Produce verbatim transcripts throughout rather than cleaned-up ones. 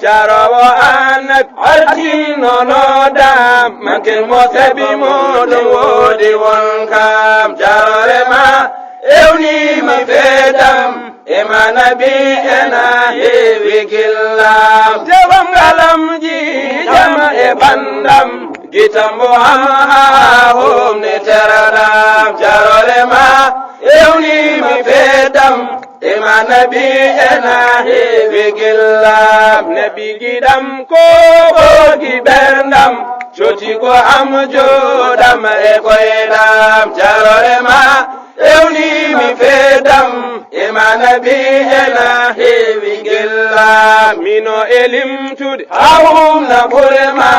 Jarowo annabi altinono dam, manke mo sabi mo ɗum woodi won kam. Jarore ma ewnima feedam, e ma nabi ena heewi gillam. Dewam ngalamji jama e bandam, gitambo am ha homni teradam. Jarore ma ewnima feedam, e ma nabi ena heewi gillam. Nabi giɗam ko ɓoogi ɓerndam, cotigo am jooɗam e koyɗam. Jarore ma ewnimi feedam, e ma nabi ena heewi gillam. Mino e limtude hawna ɓure ma,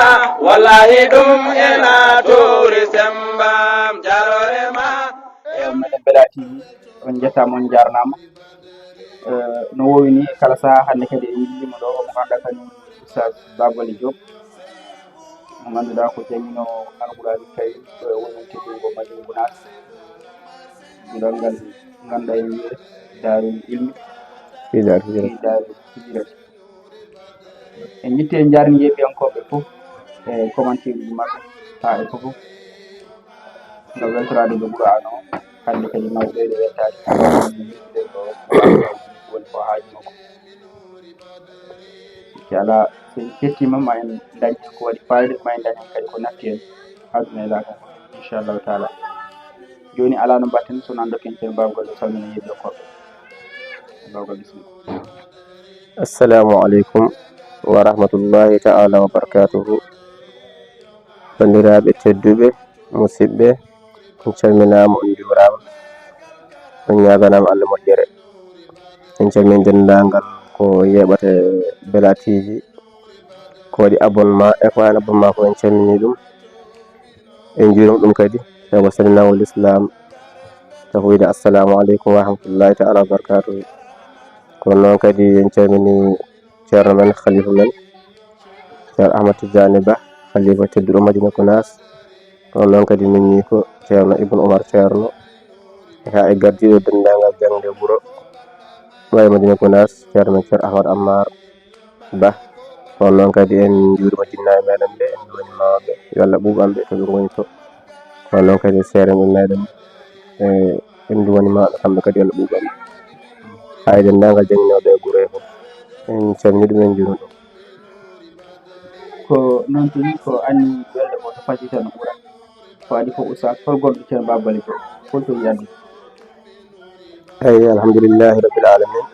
wallahi ɗum ena toori sembam. Jarore ma. Eyo, meɗen Bela T V, on njettaama, on njaarnaama. Eh, no woowi ni, kala sahaa hannde kadi en njiyii mo ɗo, omo ganduɗa kadi Oustaz Babali Diop, mo ngannduɗaa ko jannginoowo Alqur'aani Kariim, ɗo e wonande teddungo Madina Gunaas. Giɗal ngal ngannduɗaa ene wiyee Daarul Ilmi, fi Daarul Hijrati. Fi Daarul Hijrati. En njetti, en njaarni yeeɓiyankooɓe fof e commentaire uji maɓɓe, haa e fof. Ngam weltoraade ɓe Qur'aana o, hannde kadi mawɓe ɓeydo weltaade. Woni ko haaju makko. Inchallah, so en kettiima, ma en ndañ ko waɗi fayida, ma en ndañ kadi ko natti en aduna e laakara, inchallahu taala. Jooni alaa no mbaɗten, so nan dokken ceerno Baaba Golle, salmina yeeɓiyankooɓe. Baaba Golle, bisimilla. Assalamu aleykum wa rahmatullahi ta'ala wa barakatuhu. Banndiraaɓe tedduɓe, musidɓe, on calminaama, on njuuraama, on ñaaganaama Allah moƴƴere. En calmini denndaangal ko yeeɓata Bela T V, ko waɗi abonnement e ko waɗaani abonnement ko, en calmini ɗum, en njuurima ɗum kadi, tawi ko salminaango l'islam, tawi ko wiyde assalamu aleykum wa rahmatullahi ta'ala wa barakatuhu. Kono noon kadi en calmini ceerno men, khalifa men, ceerno Ahmad Tidiane Ba, khalifa tedduɗo Madina Gunaas. Kono noon kadi min ñii ko ceerno Ibn Umar Ceerno, e haa e gardiiɗo denndaangal jaŋde wuro ɗo e Madina Gunaas, ceerno men ceerno Ahmad Ammar Ba. Kono noon kadi en njuurima jinnaaɓe meɗen ɓe, en nduwanima ɓe, yo Allah ɓuuɓan ɓe to ɓe ngoni to. Kono noon kadi seere men meɗen, e en nduwanima ɓe kamɓe kadi, yo Allah ɓuuɓan ɓe. Haa e denndaangal jannginooɓe e gure fof, en calmini ɗum, en njuurima ɗum. Ko noon tigi, ko anni welde ko to fajita no ɓura. Ko adi fof, Oustaz, hol goɗɗo ceerno Baaba Bali ko, hol to yiyande? Eyi, alhamdulillahi rabbil alamin.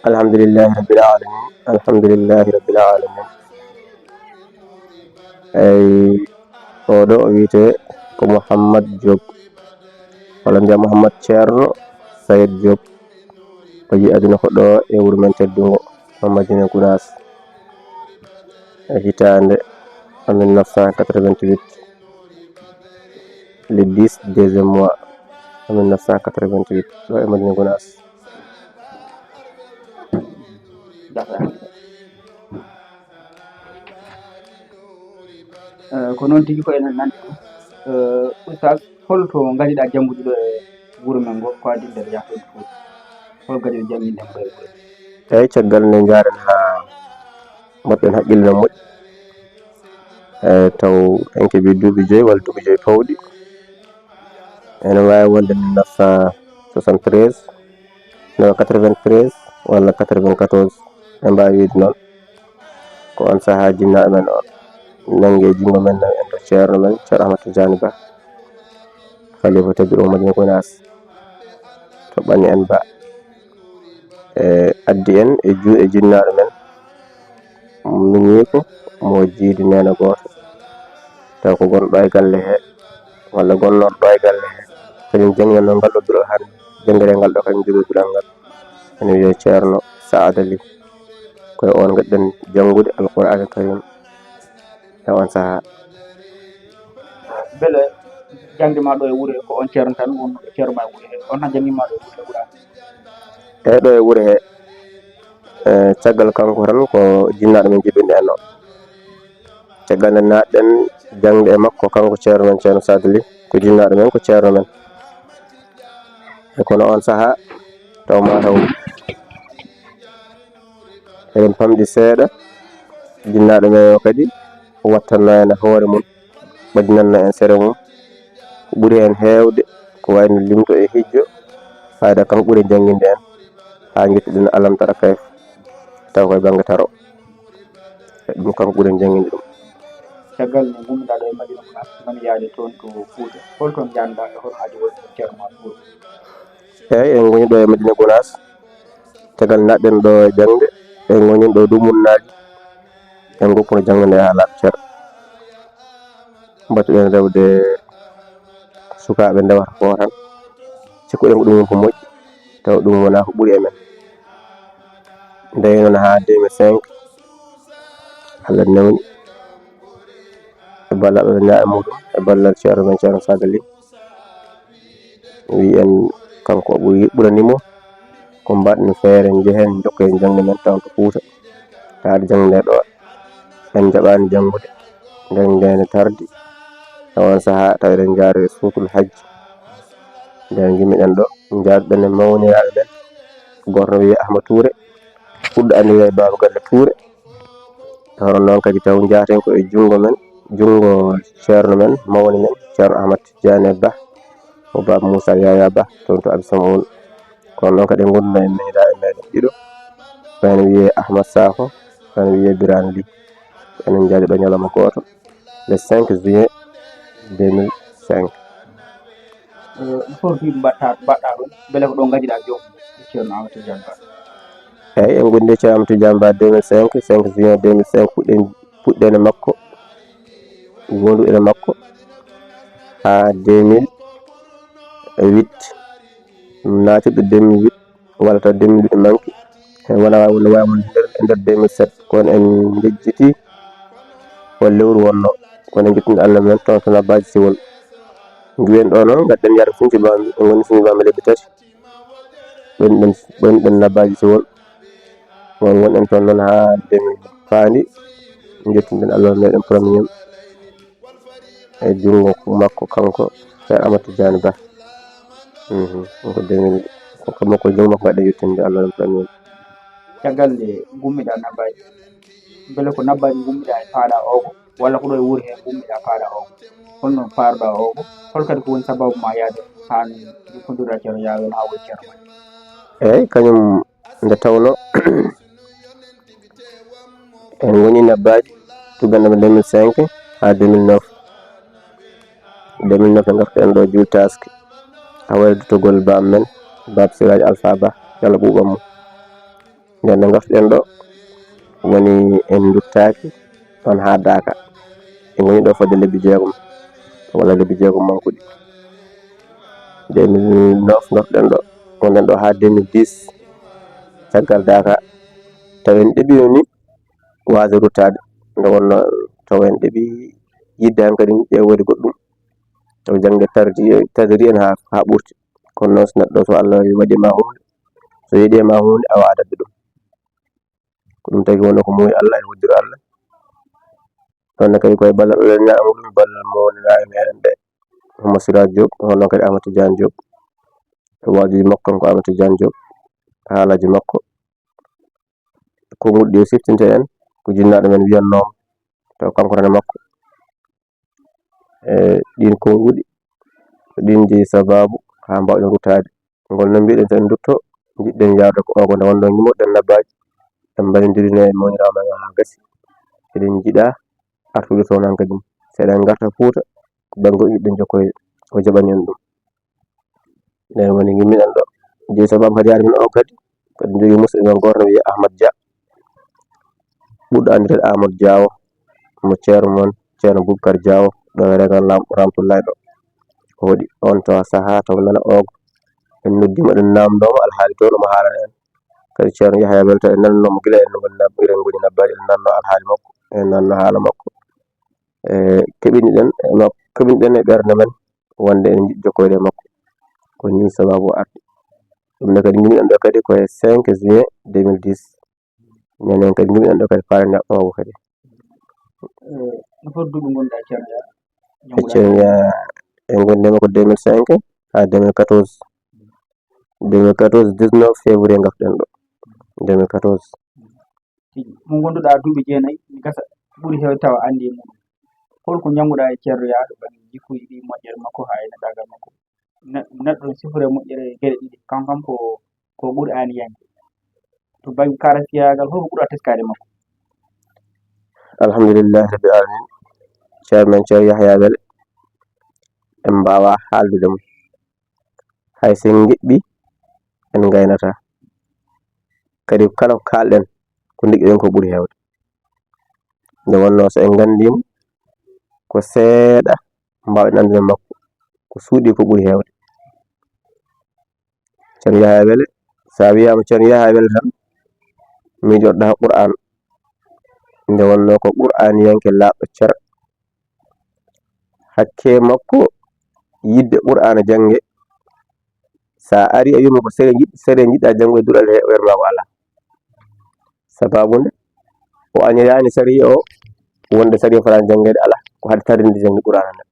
Alhamdulillahi rabbil alamin. Alhamdulillahi rabbil alamin. Eyi, oɗo o wiyetee ko Mouhammad Diop, walla mbiya Mouhammad Ceerno Sayed Diop. O yii aduna ko ɗo e wuro men teddungo, o Madina Gunaas, e hitaande mille neuf cent quatre-vingt-huit, le dix deuxième mois mille neuf cent quatre-vingt-huit, ɗo e Madina Gunaas. Eh, ko noon tigi, ko enen nandi ɗum. Eh, Oustaz, hol to ngadiɗaa janngude ɗo e wuro men ngo, ko adii nder yahdude Fuuta? Hol gadiɗo jannginde mo ɗo e wuro? Eeyi, caggal nde njaaren haa mbaɗɗen hakkille no moƴƴi. Eeyi, taw en keɓii duuɓi joyi walla duuɓi joyi pawɗi. Ene waawi wonde mille neuf cent soixante-treize, no quatre-vingt-treize walla quatre-vingt-quatorze, en mbaawi wiyde noon. Ko oon sahaa jinnaaɗo men o nanngi e junngo men, nawi en to ceerno men, ceerno Ahmad Tijaani Ba, khalifa tedduɗo mo Madina Gunaas, to ɓanni en Ba. E addi en e juuɗe jinnaaɗo men, miñiiko mo jiidi neene gooto, taw ko gonɗo e galle he, walla gonnooɗo ɗo e galle he, kañum jannginanno ngal ɗo duɗal hannde, janngiree ngal ɗo kañum jogii duɗal ngal. Ene wiyee Ceerno Saada Li. Ko e oon ngadɗen janngude Alqur'aana Kariim e oon sahaa. Mbele jaŋde ma ɗo e wuro he, ko on ceerno tan wonno e ceerno ma e wuro he? On tan janngin ma ɗo e wuro he Qur'aana? Eeyi, ɗo e wuro he, e, caggal kanko tan ko jinnaaɗo men jiɗɗo en o. Caggal nde naatɗen jaŋde e makko, kanko ceerno men, ceerno Saadu Li, ko jinnaaɗo men, ko ceerno men. E kono on sahaa, taw ma taw Eɗen pamɗi seeɗa, jinnaaɗo men o kadi wattanno en e hoore mum, ɓadinanno en sere mum. Ko ɓuri heen heewde ko wayno limto e hijjo, fayda kanko ɓuri jannginde en haa njettuɗen alam tara kayfa, taw koye bannge taro. Ɗum kanko ɓuri jannginde ɗum. Caggal nde ngummiɗaa ɗo e Madina Gounass, mani yaade toon to Fuuta, holton njahanɗaa e hono adii wonde Ceerno Maam Fuuta? Eeyi, en ngoni ɗo e Madina Gounass. Caggal naatɗen ɗo e jaŋde, en ngoni ɗo dumunnaade, en ngoppuno jaŋde nde haa laaɓa cer. Mbattuɗen rewde sukaaɓe ndewata ko tan. Cikkuɗen ko ɗum woni ko moƴƴi, tawa ɗum wonaa ko ɓuri e men. Nde noon haa deux mille cinq, Allah newni e ballal Allah ñaaɗa muɗum, e ballal ceerno men, Ceerno Sadio Ly. Wiyen kanko o ɓuri, ɓurani mo ko mbaɗen feere njehen, njokken jaŋde men taw to Fuuta. Taade jaŋde nde ɗo, en njaɓaani janngude, nden nde ne tardi. E oon sahaa, tawi eɗen njaari e suutul hajji. Nden ngimmiɗen ɗo, njaarɗen e mawniraaɓe men. Gooto no wiyee Ahmad Touré, ɓurɗo anndireede Baaba Galle Touré. Hono noon kadi taw njaaten ko e junngo men, junngo ceerno men, mawni men, Ceerno Ahmad Tidiane Bah, mo Baaba Moussa Yaya Bah, toon to Abi Sam'oun. Kono noon kadi en ngondunoo e miñiraaɓe meɗen ɗiɗo, ko ene wiyee Ahmad Sakho, ko ene wiyee Birane Ly. Ko enen njaadi ɗo ñalawma gooto, le cinq juin deux mille cinq. Eh, no foti mbaɗta, mbaɗɗa ɗum, mbele ko ɗo ngadiɗaa joom Ceerno Amadou Tidiane Ba? Eeyi, en ngondi Ceerno Amadou Tidiane Ba deux mille cinq, cinq juin deux mille cinq, puɗɗen, puɗɗen e makko, wonduɗen e makko haa deux mille huit, naatuɗo deux mille huit, walla taw deux mille huit manki, e wona waawi wonde, waawi wonde nder, e nder deux mille sept, kono en njejjiti ko lewru wonno, kono en njettude Allah men toon to Nabbaaji Siwol. Ngiwen ɗo noon, ngadden yaade Funti Bambi, en ngoni Funti Bambi lebbi tati. Ɓenɗen, ɓenɗen Nabbaaji Siwol. Won, wonɗen toon noon haa ndemin faandi, njettuɗen Allah meɗen premier e junngo makko kanko, Ceerno Amadou Tidiane Ba. Mhm. Ko deux mille, ko makko junngo makko mbaɗen yettinde Allah meɗen premier. Caggal nde ngummiɗaa Nabbaaji, mbele ko Nabbaaji ngummiɗaa e paaɗaa Oogo, walla ko ɗo e wuro hee ngummiɗaa paaɗaa Oogo? Holno paaruɗaa Oogo? Hol kadi ko woni sababu ma yahde haa njokkondirɗaa Ceerno Yaya Wele haa woni Ceerno Mañi? Eeyi, kañum nde tawnoo en ngoni Nabbaaji tugganɗo mo deux mille cinq haa deux mille neuf. Deux mille neuf en ngartuɗen ɗo Juul Taaski, haa wayde duttogol baam men, Baaba Siraaji Alfaa Ba, yo Allah ɓuuɓan mo. Nden no ngartuɗen ɗo, woni en nduttaaki ɗon haa Daaka. En ngoni ɗo fodde lebbi jeegom, walla lebbi jeegom mankuɗi. Deux mille neuf ngartuɗen ɗo, wonɗen ɗo haa deux mille dix, caggal Daaka, tawi en ɗeɓino ni waasde ruttaade. Nde wonnoo tawa en ɗeɓi yiɗde hankadi ƴeewoyde goɗɗum. Taw jaŋde tardi, tardiri en haa, haa ɓurti. Kono noon, so neɗɗo, so Allah waɗi ma huunde, so yeɗi ma huunde, a waadat ɗum. Ko ɗum tagi wonno ko muuyi Allah, e hoddiro Allah. Ɗon ne kadi ko e ballal Allah ñaaɗa muɗum, ballal mo woni laawi meɗen ɓe. Homo Siraaj Diop, hono noon kadi Amadou Tidiane Diop. E waajuuji makko kanko Amadou Tidiane Diop, haalaaji makko. Ko nguɗi ɗi o siftinte en, ko jinnaaɗo men wiyannoo mo, taw kanko tan e makko. E ɗiin konnguɗi, ko ɗiin jeyi sabaabu haa mbaawɗen ruttaade. Ngol noon mbiɗen so en ndutto, njiɗɗen yahde ko Oogo nde wonno ngimoɗen Nabbaaji, en mbaynodirino e mawniraawo men haa gasi. Eɗen njiɗa artude toon hankadi. So eɗen ngarta Fuuta, ko ɓannge o njiɗɗen jokkoyde, o jaɓani en ɗum. Nden woni ngimmiɗen ɗo. Jeyi sabaabu kadi yaade min o kadi, kadi jogii musidɗo men gooto no wiyee Ahmad Dia, ɓurɗo anndireede Amadou Diawo, mo ceerno mon, Ceerno Boubacar Diawo, ɗo e Regan Lam-, Ramtullaay ɗo. O waɗi on to sahaa taw nana Oogo. En noddiima, eɗen naamndoo mo alhaali toon, omo haalana en. Kadi Ceerno Yahaya Belto en nanunoo mo gila en ngoni Nab-, eɗen ngoni Nabbaaji, eɗen nannoo alhaali makko, eɗen nannoo haala makko. E keɓiniɗen e makko, keɓiniɗen e ɓernde men wonde en njiɗi jokkoyde e makko. Ko nii sabaabu o arti. Ɗum ne kadi ngimmiɗen ɗo kadi ko e cinq juin deux mille dix. Ñande kadi ngimmiɗen ɗo kadi faale neɗɗo o kadi. Eh, no foti duuɓi ngonɗaa Ceerno Yaya? Ceerno Yaya, en ngondiima ko deux mille cinq haa deux mille quatorze. Deux mille quatorze, dix-neuf février ngartuɗen ɗo. Deux mille quatorze. Tigi. Mo ngonduɗaa duuɓi jeenayi, gasa ɓuri heewde tawa anndi e muɗum. Hol ko njannguɗaa e Ceerno Yahaya to bannge jikkuuji ɗi, moƴƴere makko haa e neɗɗaagal makko? Ne-, neɗɗo ne sifori e moƴƴere geɗe ɗiɗi. Kanko kam ko, ko Qur'aaniyanke. To bannge karasiyaagal, hol ko ɓurɗaa teskaade e makko? Alhamdulillahi Rabbil Alamin. Ceerno men Ceerno Yahaya Wele, en mbaawaa haaldude mo. Hay so en ngeɓɓii, en ngaynataa. Kadi kala ko kaalɗen, ko ndeƴƴuɗen ko ɓuri heewde. Nde wonnoo so en nganndii mo, ko seeɗa mbaawɗen anndude makko, ko suuɗii ko ɓuri heewde. Ceerno Yahaya Wele, so a wiyaama Ceerno Yahaya Wele tan, miijorɗaa Qur'aan. Nde wonnoo ko Qur'aaniyanke laaɓɗo cer. Hakke makko yiɗde Qur'aana jannge. So a arii a wiima ko sariya njiɗ-, sariya njiɗɗaa janngude duɗal he, o wiyata ma ko alaa. Sababu nde o añoyaani sariya o, wonde sariya fotani janngeede alaa, ko haɗi tarrinde jannge Qur'aana nde.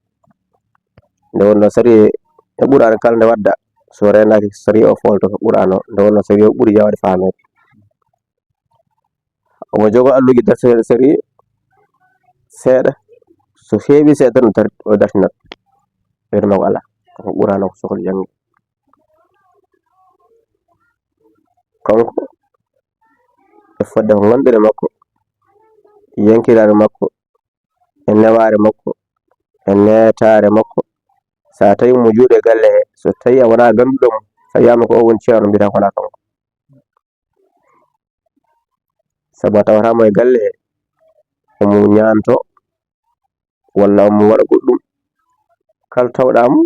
Nde wonnoo sariya e Qur'aana kala nde wadda, so reenaaki sariya o foolto ko Qur'aana o, nde wonnoo sariya o ɓuri yaawaade faameede. Omo jogoo alluuji dartineeɗi sariya seeɗa, so heewi seeɗa tan o dar-, o dartinat. Wiyata ma ko alaa, ko Qur'aana o ko sohli jannge. Kanko e fodde ko ngonɗen e makko, yankiraare makko, e newaare makko, e neetaare makko. So a tawi mo juuɗe galle he, so tawi a wonaa ganduɗo mo, so a wiyaama ko o woni ceerno, mbiyata ko wonaa kanko. Sabu a tawata mo e galle he, omo ñaanto, walla omo waɗa goɗɗum. Kala tawɗaa mo,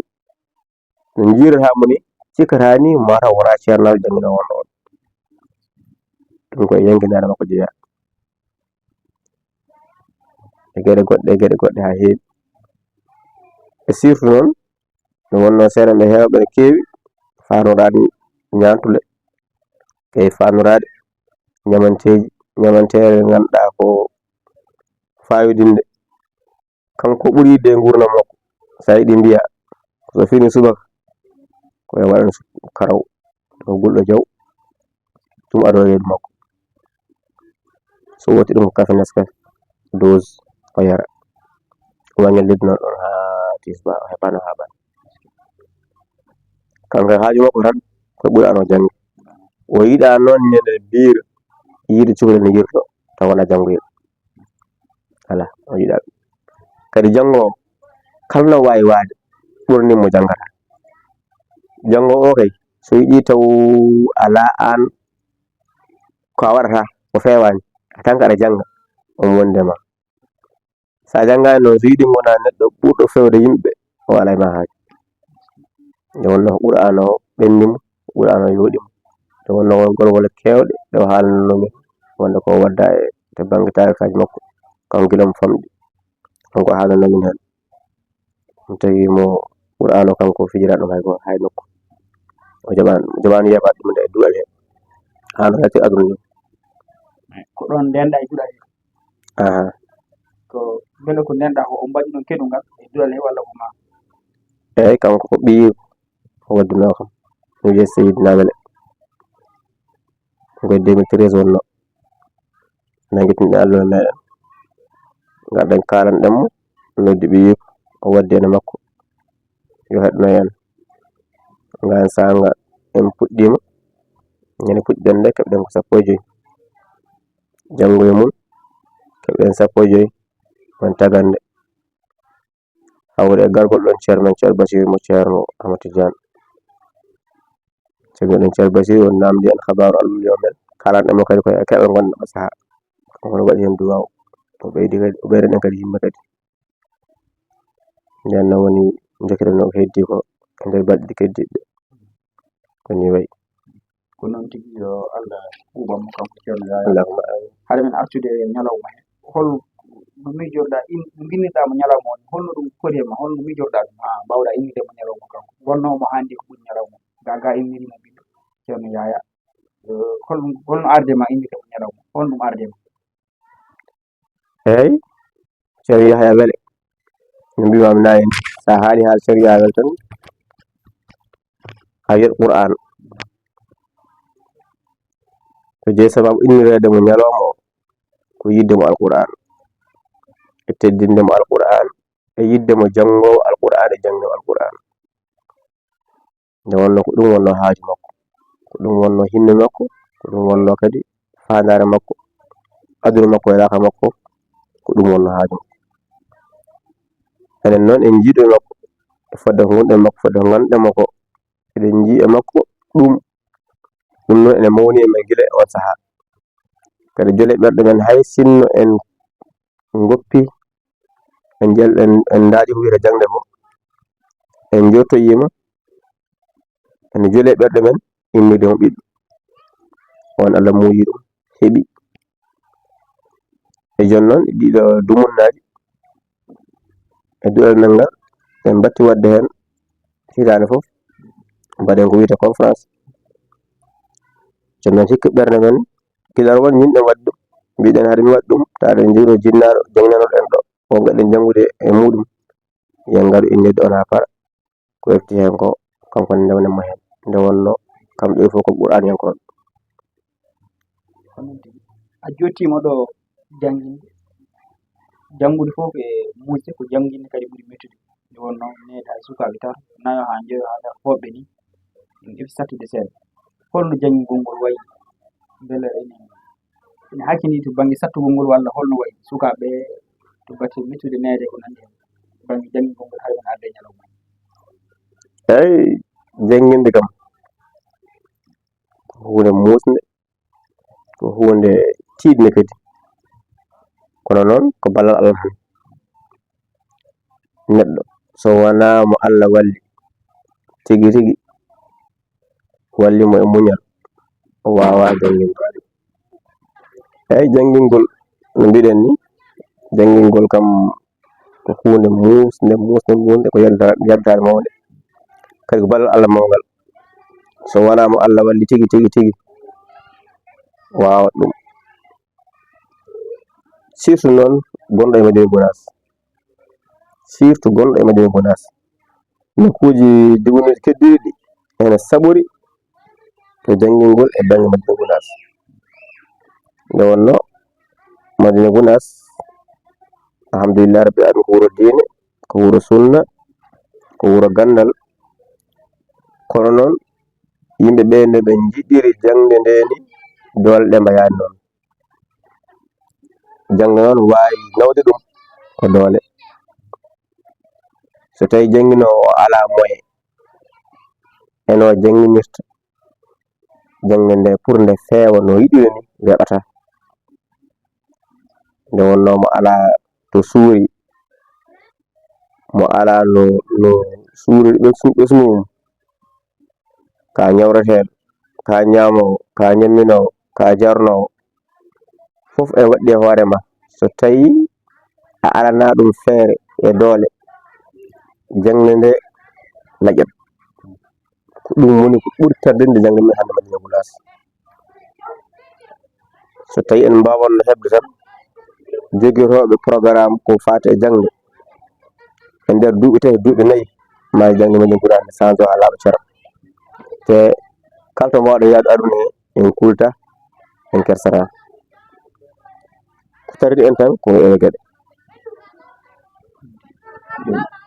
no njiirata mo ni, cikkata ni, mataw wonaa ceernaajo jannginoowo wonɗo on. Ɗum ko e yankinaare makko jeyaa. E geɗe goɗɗe, e geɗe goɗɗe haa heewi. E surtout noon, nde wonnoo seeɗa ɓe heewɓe no keewi faanoraade ñaantule, keewi faanoraade ñamanteeji, ñamanteeje ɗe ngannduɗaa ko faayodinde. Kanko ɓuri yiɗde e nguurndam makko. So a yiɗi mbiya, so fini subaka, ko e waɗan karaw, ko gulɗo jaw, ɗum adoo reedu makko. So woti ɗum ko kafe Nescafe, dose, o yara. Waña liddi noon ɗon haa tisba, o heɓano haa ɓan. Kanko e haaju makko tan, ko Qur'aana o janngi. O yiɗa noon ñande biir, yiide cukalel ne yirto, taw wona janngoyel. Alaa, o yiɗaa ɗum. Kadi janngoowo, kala no waawi waade, ɓurani mo janngata. Janngoowo o kay, so yiɗii taw alaa aan ko a waɗata, o feewaani, a tan ko aɗa jannga, omo wondi e ma. So a janngaani noon, so yiɗii wona neɗɗo ɓurɗo feewde yimɓe, o alaa e ma haaju. Nde wonnoo ko Qur'aana o ɓenndi mo, Qur'aana o yooɗi mo. Nde wonnoo won golgole keewɗe ɗe o haalnanoo min, wonde ko o wadda e to bannge taarikaaji makko, kanko gila mo famɗi. Kanko o haalnanoo min heen. Ɗum tawi mo Qur'aana o kanko fijira ɗum hay ko, hay nokku. O jaɓaani, o jaɓaani yeebaade ɗum nde e duɗal he. Haa no yalti aduna ni. Ko ɗoon ndeenɗaa e duɗal he. Aha. Ko mbele ko ndeenɗaa ko o mbaɗi ɗum keɗungal e duɗal he walla ko ma? Eey, kanko ko ɓiyiiko o waddunoo kam. Mi wiyee Seydina Wele. Ko e deux mille treize wonnoo. Nanngitinɗen alluha meeɗen. Ngarɗen kaalanɗen mo, noddi ɓiyiiko, o waddi ene makko. Yo heɗno en. Ngaan saanga en puɗɗiima. Ñande puɗɗiɗen nde, keɓɗen ko sappo e joy. Janngo e mum, keɓɗen sappo e joy, won tagande. Hawre e gargol ɗon ceerno men Ceerno Basiiru mo Ceerno Ahmad Tijaan. Ceerno men Ceerno Basiiru on naamndi en habaaru almuliyo men. Kalanɗen mo kadi ko e keɓal ngonɗen o sahaa. Kanko ne waɗi heen duwaaw. O ɓeydi kadi, o ɓeydan en kadi himme kadi. Ndeen noon woni njokketen no ko heddii ko e nder balɗe keddiiɗe. Ko nii wayi. Ko noon tigi, yo Allah ɓuuɓan mo kanko Ceerno Yaya. Allahumma amiin. Hade men artude e ñalawma he, hol no miijorɗaa, in-, no mbinnirɗaa mo ñalawma on, holno ɗum foti e ma, holno miijorɗaa ɗum haa mbaawɗaa innirde mo ñalawma kanko? Wonnoo mo hannde ko ɓuri ñalawma. Gaa gaa inniriima ɓiɗɗo Ceerno Yaya. Eh, hol, holno arde ma innirde mo ñalawma? Hol ɗum arde ma? Eey, Ceerno Yahaya Wele. No mbiimaami naane ni, so a haali haala Ceerno Yahaya Wele tan, a wiyat Qur'aana. Ko jeyi sababu innireede mo ñalawma o, ko yiɗde mo Alqur'aan, e teddinde mo Alqur'aan, e yiɗde mo janngoowo Alqur'aan, e janngde mo Alqur'aan. Nde wonnoo ko ɗum wonnoo haaju makko, ko ɗum wonnoo himme makko, ko ɗum wonnoo kadi faandaare makko, aduna makko e laaka makko, ko ɗum wonnoo haaju makko. Enen noon en njiiɗo e makko, fodde ko ngonɗen e makko, fodde ko ngannduɗen mo ko, eɗen njii e makko ɗum, ɗum noon ene mawni e men gila e oon sahaa. Kadi jole ɓerɗe men, hay sinno en ngoppi, en jel-, en, en ndaaji ko wiyata jaŋde ko, en njootoyiima, ene jole ɓerɗe men, immiide mo ɓiɗɗo. On Allah muuyi ɗum, heɓi. E jooni noon, e ɗiɗo dumunnaaji, e duɗal men ngal, en mbatti waɗde heen hitaande fof, mbaɗen ko wiyetee conférence. Jooni noon, sikki ɓernde men, gila won ñinɗo waɗde ɗum, mbiɗen hade mi waɗ ɗum, tawa eɗen njogii ɗo jinnaaɗo, jannginanoɗen ɗo, o ngaɗen janngude e muuɗum, yen ngaru innirde on haa para, ko efti heen ko, kanko ne ndewnen mo heen. Nde wonnoo, kamɓe fof ko Qur'aaniyankooɓe. A jottiima ɗo jannginde. Janngude fof ko e muusde, ko jannginde kadi ɓuri mettude. Nde wonnoo, needa e sukaaɓe tan, nayo haa njoyo haa dara, hoɓɓe ni, ene efi sattude seeɗa. Holno janngingol ngol wayi? Mbele ene, ene hakkini to bannge sattugol ngol, walla holno wayi? Sukaaɓe to batte mettude neede ko nanndi heen, bannge janngingol ngol, hay won arde ñalawma. Eey, jannginde kam ko huunde muusnde, ko huunde tiiɗnde kadi. Kono noon, ko ballal Allah tan. Neɗɗo, so wonaa mo Allah walli tigi tigi, walli mo e muñal, o waawaa jannginde. Eey, janngingol, no mbiɗen ni, janngingol kam ko huunde muusnde, muusnde, muusnde, ko yalta-, yaltaare mawnde. Kadi ko ballal Allah mawngal. So wonaa mo Allah walli tigi, tigi, tigi, waawat ɗum. Surtout noon gonɗo e Madina Gunaas. Surtout gonɗo e Madina Gunaas. Nokkuuji diwnuuji keddiiɗi ene saɓori to janngingol e bannge Madina Gunaas. Nde wonnoo Madina Gunaas, alhamdulillahi rabbil aalamiin, ko wuro diine, ko wuro sunna, ko wuro ganndal. Kono noon, yimɓe ɓee no ɓe njiɗiri jaŋde ndee ni, doole ɗe mbayaani noon. Jaŋde noon waawi nawde ɗum ko doole. So tawii jannginoowo o alaa moyen, e no jannginirta, jaŋde nde pour nde feewa no yiɗiri ni, weeɓataa. Nde wonnoo mo alaa to suuri, mo alaa no, no suuriri ɓesngu, ɓesngu mum, ka ñawreteeɗo, ka ñaamoowo, ka ñamminoowo, ka jarnoowo, fof e waɗde hoore ma. So tawii a alanaa ɗum feere e doole, jaŋde nde laƴat. Ko ɗum woni ko ɓuri tardinde jaŋde men hannde Madina Gunaas. So tawii en mbaawanno heɓde tan jogitooɓe programme ko faati e jaŋde, e nder duuɓi tati, duuɓi nayi, ma jaŋde men ngurndan ne change o haa laaɓa cer. Te kala to mbaawɗen yaade aduna he, en kulta, en kersata. Ko tardi en tan ko e geɗe.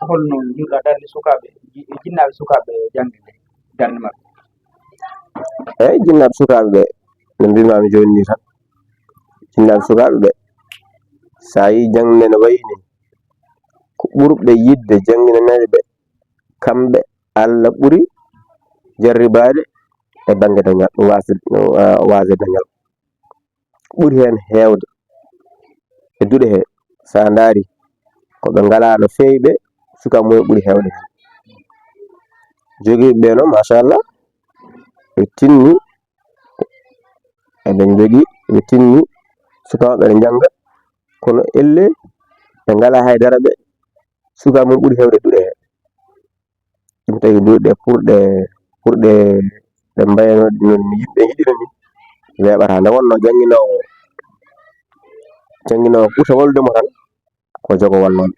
Holno njiɗɗa darnde sukaaɓe, ji-, jinnaaɓe sukaaɓe jaŋde nde, darnde maɓɓe? Eeyi, jinnaaɓe sukaaɓe ɓe, no mbiimi jooni nii tan, jinnaaɓe sukaaɓe ɓe, so a yii jaŋde nde no wayi nii, ko ɓurɓe yiɗde jannginanaade ɓe, kamɓe Alla ɓuri jarribaade e bannge dañal, waasde, waasde dañal. Ɓuri heen heewde e duɗe he, so a ndaari, ko ɓe ngalaa no feewi ɓe, sukaaɓe mumen ɓuri heewde heen. Jogiiɓe ɓe noon, machallah, ɓe tinni, eɓe njogii, ɓe tinni, sukaaɓe ɓe njannga, kono ellee ɓe ngalaa hay dara ɓe, sukaaɓe mum ɓuri heewde duɗe he. Ɗum tagi duɗe ɗe pour ɗe, pour ɗe, ɗe mbayano ɗum no yimɓe njiɗiri ni, weeɓata. Nde wonnoo jannginoowo, jannginoowo ɓurta wallude mo tan, ko jogo wallooɓe.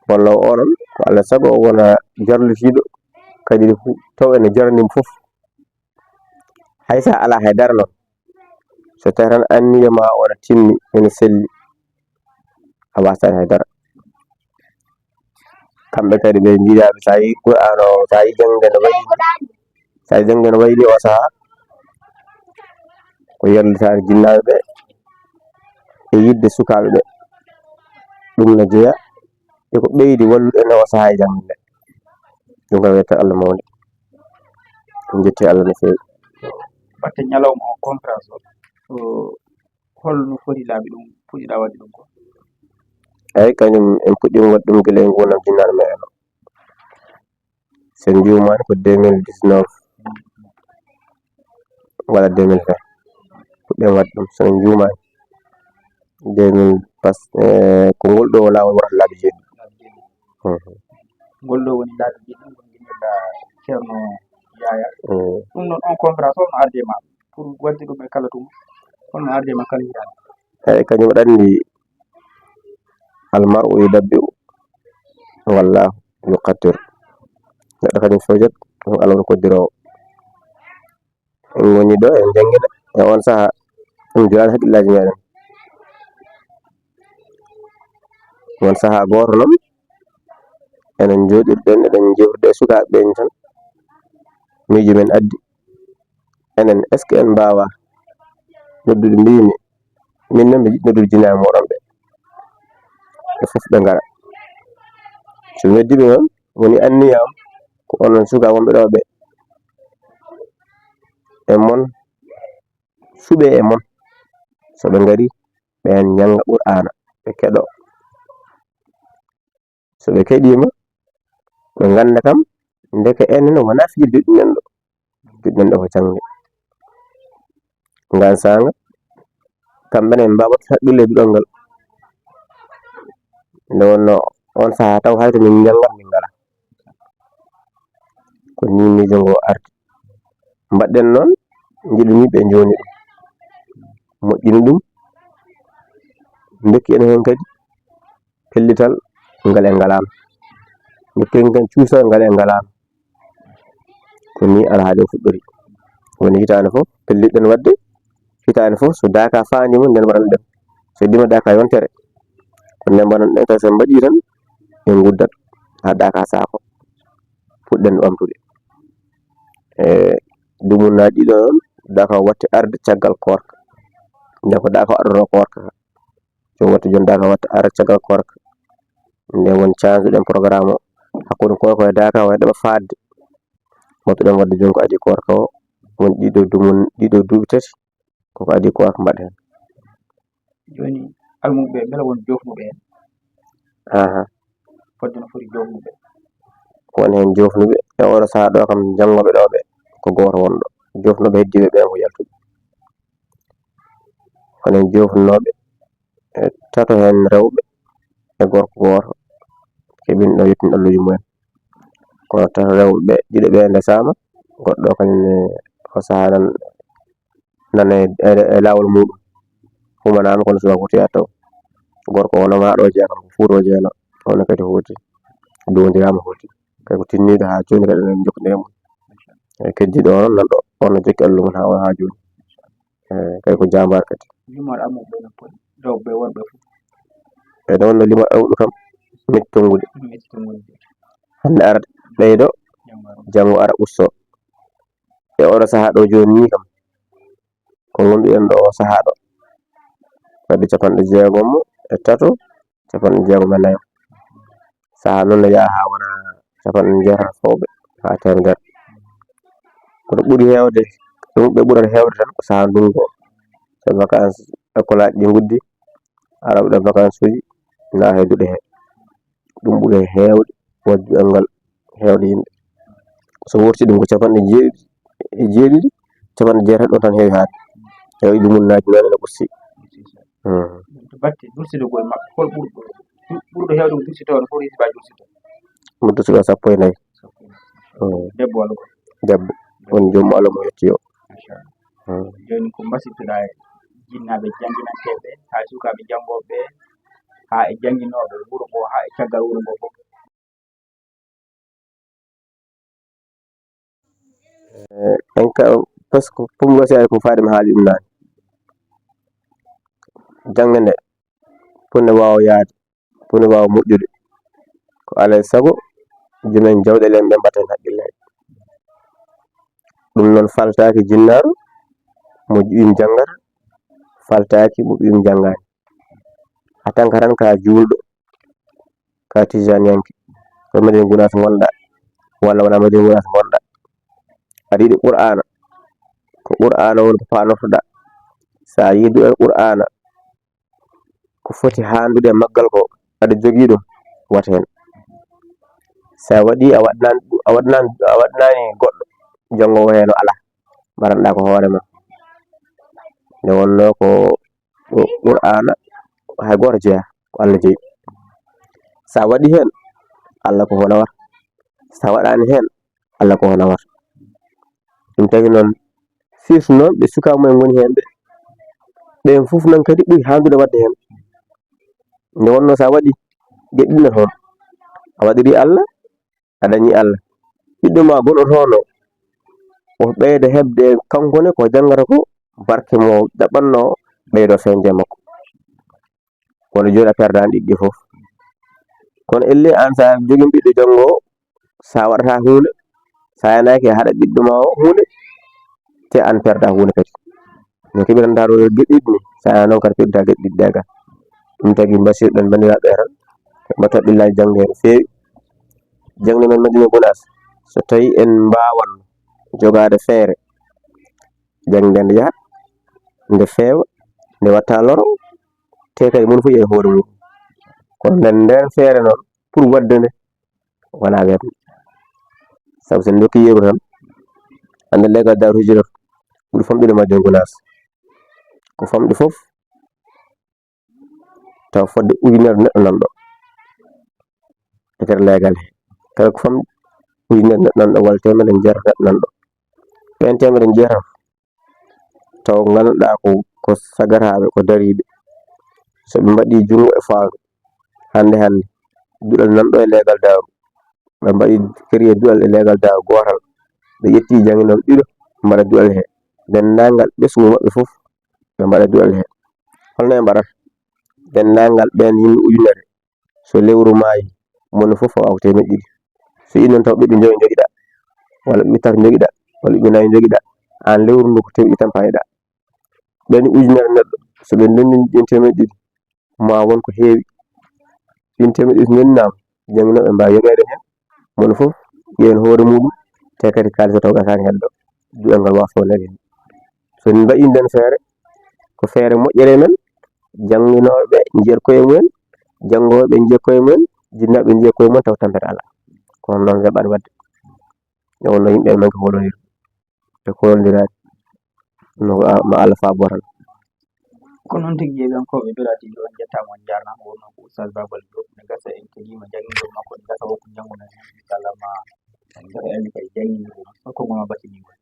Walloowo o noon, ko Alla sago o wona jarlitiiɗo, kadi fu-, taw ene jarani mo fof. Hay so a alaa hay dara noon, So tawii tan anniya maa o ene timmi, ene selli, a waasaani hay dara. Kamɓe kadi ɓe njiɗaaɓe, so a yii Qur'aana o, so a yii jaŋde no wayi, so a yii jaŋde no wayi ni o sahaa, ko yallitaare jinnaaɓe ɓe e yiɗde sukaaɓe ɓe. Ɗum no jeyaa e ko ɓeydi wallude en e o sahaa e jaŋde nde. Ɗum kam wiyete Allah mawnde. En njetti Allah no feewi. Batte ñalawma o, conférence o, o, holno foti laabi ɗum, puɗɗiɗaa waɗde ɗum ko? Eey, kañum en puɗɗiima waɗde ɗum gila e nguurndam jinnaaɗo meɗen o. So en njuumaani ko deux mille dix-neuf walla deux mille vingt. Puɗɗen waɗde ɗum, so en njuumaani. Deux mille, pas-, eh, ko ngol ɗoo laawol wonata laabi jeeɗiɗi. Mhm. Ngol ɗoo woni laabi jeeɗiɗi, ngol nginnirɗaa Ceerno Yaya. Mm. Ɗum noon, on conférence, holno arde ma pour waɗde ɗum e kala tuma? Holno arde ma kala hitaande? Eey, kañum aɗa anndi, almar'u yudabbi'u wallaahu yuqaddir. Neɗɗo kañum fewjat, ɗum Allah woni koddiroowo. En ngoni ɗo, en njanngina e on sahaa, ɗum julaani hakkillaaji meɗen. On sahaa gooto noon, enen njooɗirɗen, eɗen njeewtida e sukaaɓe ɓe tan. Miijo men addi. Enen, est-ce que en mbaawaa noddude, mbiimi, min noon mbiɗo yiɗi noddude jinnaaɓe mooɗon ɓe. Ɓe fof ɓe ngara. So mi noddii ɓe noon, woni anniya am, ko onon sukaaɓe wonɓe ɗo ɓe, e mon, suɓee e mon. So ɓe ngarii, ɓeen njannga Qur'aana, ɓe keɗoo. So ɓe keɗiima, ɓe ngannda kam, ndeke enen wonaa fijirde joɗɗinen ɗo. Joɗɗinen ɗo ko jaŋde. Ngaan saanga, kamɓe ne en mbaawat haqqille e duɗal ngal. Nde wonnoo on sahaa taw hay to min njanngat min ngalaa. Ko nii miijo ngo ardi. Mbaɗɗen noon, njiɗumi ɓe njooni ɗum. Moƴƴini ɗum, ndokki en heen kadi pellital ngal en ngalaano. Ndokki en kadi cuusal ngal en ngalaano. Ko nii alhaali o fuɗɗori. Woni hitaande fof, pelliɗen waɗde, hitaande fof, so daaka faandiima, nden mbaɗanɗen. So diima daaka yontere, ko nden mbaɗanɗen, tawi so en mbaɗii tan, en nguddat haa daaka saako. Fuɗɗen ɓamtude. E dumunnaaji ɗiɗo noon, daaka o waɗti arde caggal koorka. Nde ko daaka o ardotoo koorka. Joom waɗti jooni daaka waɗti arde caggal koorka. Nde won canjuɗen programme o. Hakkunde koorka o e daaka o e ɗaɓa faatde. Mbaɗtuɗen waɗde jooni ko adii koorka o. Won ɗiɗo dumun-, ɗiɗo duuɓi tati. Koko adii ko arko mbaɗa heen. Jooni, almuɓɓe, mbela won joofnuɓe heen? Aha. Fodde no foti joofnuɓe? Won heen joofnuɓe. E oɗo sahaa ɗo kam, janngooɓe ɗo ɓe, ko gooto wonɗo. Joofnuɓe heddiiɓe ɓe ko yaltuɓe. Won heen joofnunooɓe, e tato heen rewɓe, e gorko gooto. Keɓin ɗo yettin alluuji mumen. Kono tato rewɓe ɓe, ɗiɗo ɓe ndesaama, goɗɗo kañum ne o sahaa nan nana e, e, e laawol muuɗum. Humanaama kono subaka fof yaha taw. Gorko o noon haa ɗo jeyaa kam ko Fuuta o jeyanoo. Oon ne kadi hooti. Duwondiraama hooti. Kay ko tinniiɗo haa jooni kadi eɗen njokkondira e mum. Eeyi, keddiiɗo o noon nan ɗo, oon ne jokki alluwal mum haa, haa jooni. Eeyi, kay ko jaambaar kadi. Limaade almuɓɓe no poti, rewɓe worɓe fof. Eeyi, ɗo wonno limaade almuɓɓe kam, metti tonngude. Metti tonngude. Hannde ara ɓeydo, jaambaar. Janngo ara usto. E oɗo sahaa ɗo jooni nii kam, ko ngonduɗen ɗo o sahaa ɗo, wadde capanɗe jeegom e tato, capanɗe jeegom e nayo. Sahaa noon no yaha haa wona capanɗe jeetati fawɓe haa teemedere. Kono ɓuri heewde, ɗum ɓe ɓurata heewde tan ko sahaa ndunngu o. So vacances, école aji ɗi nguddi, ara waɗa vacances uji, naata e duɗe he. Ɗum ɓuri heewde waɗde anngal heewde yimɓe. So wurtii ɗum ko capanɗe jeeɗiɗi e jeeɗiɗi, capanɗe jeetati ɗo tan heewi haade. Heewi ɗum naati noon ene ɓurti. Hmm. To batte dursidogol maɓɓe, hol ɓurɗo, ɓurɗo heewde ko dursitoo no foti hisiba dursitoo? Mo dursitoo sappo e nayi. Hmm. Debbo walla gorko? Debbo. Woni joom Allah mo yetti o. Machallah. Hmm. Jooni ko mbasiytoɗaa e jinnaaɓe jannginanteeɓe, haa e sukaaɓe janngooɓe ɓe, haa e jannginooɓe wuro ngo, haa e caggal wuro ngo fof? Eh, en ka, parce que fof mi wasiyaaɓe ko faade mi haali ɗum naane. jannge nde, fuu nde waawa yahde, fuu nde waawa moƴƴude. Ko alaa e sago, joom en jawɗeele en ɓe mbaɗta heen hakkillaaji. Ɗum noon faltaaki jinnaaru mo ɓiyum janngata, faltaaki mo ɓiyum janngaani. A tan ka tan ka juulɗo, ka tijaaniyanke, ko Madina Gunaas ngonɗaa, walla wonaa Madina Gunaas ngonɗaa, aɗa yiɗi Qur'aana, ko Qur'aana woni ko panortoɗaa. So a yiɗi duɗal Qur'aana, ko foti haandude e maggal ko aɗa jogii ɗum, wat heen. So a waɗii, a waɗnaani, a waɗnaani, a waɗnaani goɗɗo, janngo o heen o alaa, mbaranɗaa ko hoore ma. Nde wonnoo ko Qur'aana, hay gooto jeyaa, ko Alla jeyi. So a waɗii heen, Alla ko hono war. So a waɗaani heen, Alla ko hono war. Ɗum tagi noon, firti noon ɓe sukaaɓe mumen ngoni heen ɓe, ɓeen fof noon kadi ɓuri haandude waɗde heen. Nde wonnoo so a waɗii, geɗe ɗiɗi ne toon. A waɗirii Alla, a dañii Alla. Ɓiɗɗo ma gonɗo toon o, o ɓeyda heɓde kanko ne ko janngata ko, barke mo ɗaɓɓatnoo ɓeydoo feeñde e makko. Kono jooni a perdaani ɗiɗi ɗi fof. Kono ellee aan so a jogii ɓiɗɗo janngo o, so a waɗataa huunde, so a yanaaki a haɗa ɓiɗɗo ma o huunde, te aan perdaa huunde kadi. No keɓiranɗaa ɗo geɗe ɗiɗi ni, so a yanaa noon kadi perdaa geɗe ɗiɗi ɗe ga. Ɗum tagi mbasiyɗon banndiraaɓe tan, mbaɗ hakkillaaji jannge no feewi. Jannge men Madina Gunaas, so tawii en mbaawan jogaade feere, jannge nde yaha, nde feewa, nde watta loro, te kadi moni fof yehi hoore mum. Kono nden, nden feere noon, pour waɗde nde, wonaa weeɓde. Sabu so en ndokki yeru tan, hannde leegal Daaru Hijra ɓuri famɗude Madina Gunaas. Ko famɗi fof, taw fodde ujunere neɗɗo nanɗo e nder leegal he. Kala ko famɗi ujunere neɗɗo nanɗo, walla teemedde e jeetati neɗɗo nanɗo. Ɓeen teemedde e jeetati, taw ngannduɗaa ko, ko sagataaɓe, ko dariiɓe. So ɓe mbaɗii junngo e faandu, hannde, hannde, duɗal nanɗo e leegal Daaru, ɓe mbaɗi créé duɗal e leegal Daaru gootal, ɓe ƴetti jannginooɓe ɗiɗo, mbaɗa duɗal he. Denndaangal ɓesngu maɓɓe fof, ɓe mbaɗa duɗal he. Holno ɓe mbaɗata? Denndaangal ɓeen yimɓe ujunere, so lewru maayi, moni fof fawaa ko teemedde ɗiɗi. So iwi noon taw ɓiɓɓe joyo njogiɗaa, walla ɓiɓɓe tato njogiɗaa, walla ɓiɓɓe nayo njogiɗaa, aan lewru ndu ko teemedde ɗiɗi tan payeɗaa. Ɓeen ujunere neɗɗo, so ɓe ndendini ɗiin teemedde ɗiɗi, ma won ko heewi. Ɗiin teemedde ɗiɗi so ndendinaama, jannginooɓe mbaawa yoɓeede heen, moni fof ƴeewen hoore muuɗum, te kadi kaalis o taw gasaani heddo, duɗal ngal waawa fewneede heen. So en mbaɗii ndeen feere, ko feere moƴƴere e men, jannginooɓe njiya koye mumen, janngooɓe njiya koye mumen, jinnaaɓe njiya koye mumen, taw tampere alaa. Kono noon weeɓaani waɗde. Nde wonnoo yimɓe ene manki hoolondirde, ɓe koolondiraani. No, a, ma Alla faabo tan. Ko noon tigi, yeeɓiyankooɓe Bella T V, on njettaama, on njaarnaama. Wonnoo ko Oustaz Babal Diop, ne gasa en keɗiima, jannginooɓe makko, ne gasa wonko njanngunoo heen. Inchallah, ma en mbaɗa en kay jannginirde makko, ko ngoma batini ngol.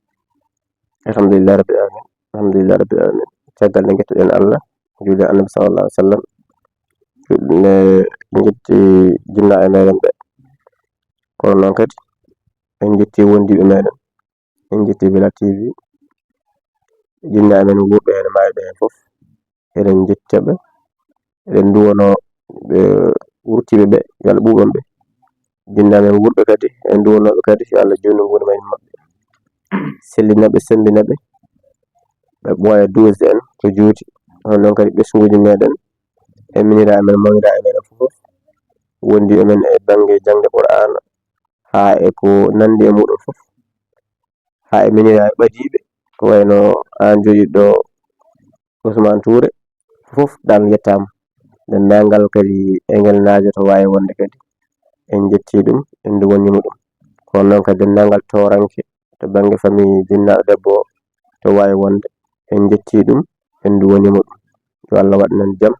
Alhamdulillah Rabbil Alamin. Alhamdulillah Rabbil Alamin. Caggal nde njettuɗen Alla, juuli Annabi sallallahu alaihi wasallam, nde njetti jinnaaɓe meɗen ɓe. Kono noon kadi, en njetti wondiiɓe meɗen. En njetti Bella T V, jinnaaɓe men wuurɓe heen, maayɓe heen fof, eɗen njetti ɓe. Eɗen nduwanoo ɓe wurtiiɓe ɓe, yo Allah ɓuuɓan ɓe. Jinnaaɓe men wuurɓe kadi, eɗen nduwanoo ɓe kadi, yo Allah juutnu nguurndam en maɓɓe. Sellina ɓe, semmbina ɓe, ɓe ɓooya duusde en ko juuti. Hono noon kadi ɓesnguuji meɗen, e miñiraaɓe men, mawniraaɓe meɗen fof, wondiiɓe men e bannge jaŋde Qur'aana, haa e ko nanndi e muuɗum fof, haa e miñiraaɓe ɓadiiɓe, ko wayno aan jooɗiiɗo ɗo, Ousmane Touré, fof dal yettaama. Denndaangal kadi engel naajo to waawi wonde kadi, en njettii ɗum, en nduwaniima ɗum. Kono noon kadi denndaangal tooranke to bannge famille jinnaaɗo debbo o to waawi wonde, en njettii ɗum, en nduwaniima ɗum. Yo Allah waɗ en jam.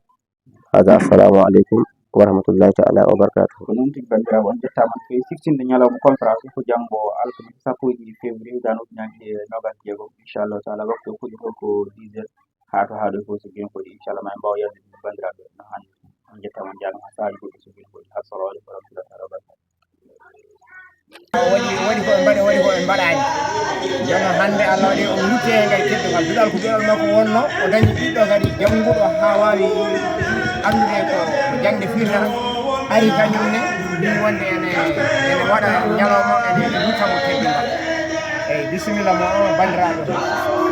Hada, assalamu aleykum wa rahmatullahi taala wa barakatuhu. Ko noon tigi, banndiraaɓe, on njettaama no feewi. Siftinde ñalawma conférence ko janngo alkamisa sappo e ɗiɗi février, ujunnaji nogas e jeegom, inchallahu taala. Waktu o fuɗɗi ko dix heures haa to haaɗo fof so geno foti, inchallah, ma en mbaaw yaltude banndiraaɓe no haanirta. On njettaama, on njaaraama, haa saaji goɗɗi so geno foti. Assalamu aleykum wa rahmatullahi taala wa barakatuh. Waɗi waɗi ko ɓe mbaɗi, waɗi ko ɓe mbaɗaani. Jooni hannde Allah waɗi o rutti e ngal teddungal. Duɗal ko duɗal makko wonno, o dañi ɓiɗɗo kadi jannguɗo haa waawi anndude ko jaŋde firnata. Ari kañum ne, ɗum wonde ene ene waɗa ñalawma, ene ene rutta mo teddungal. Eyi, bisimilla mo, banndiraaɓe.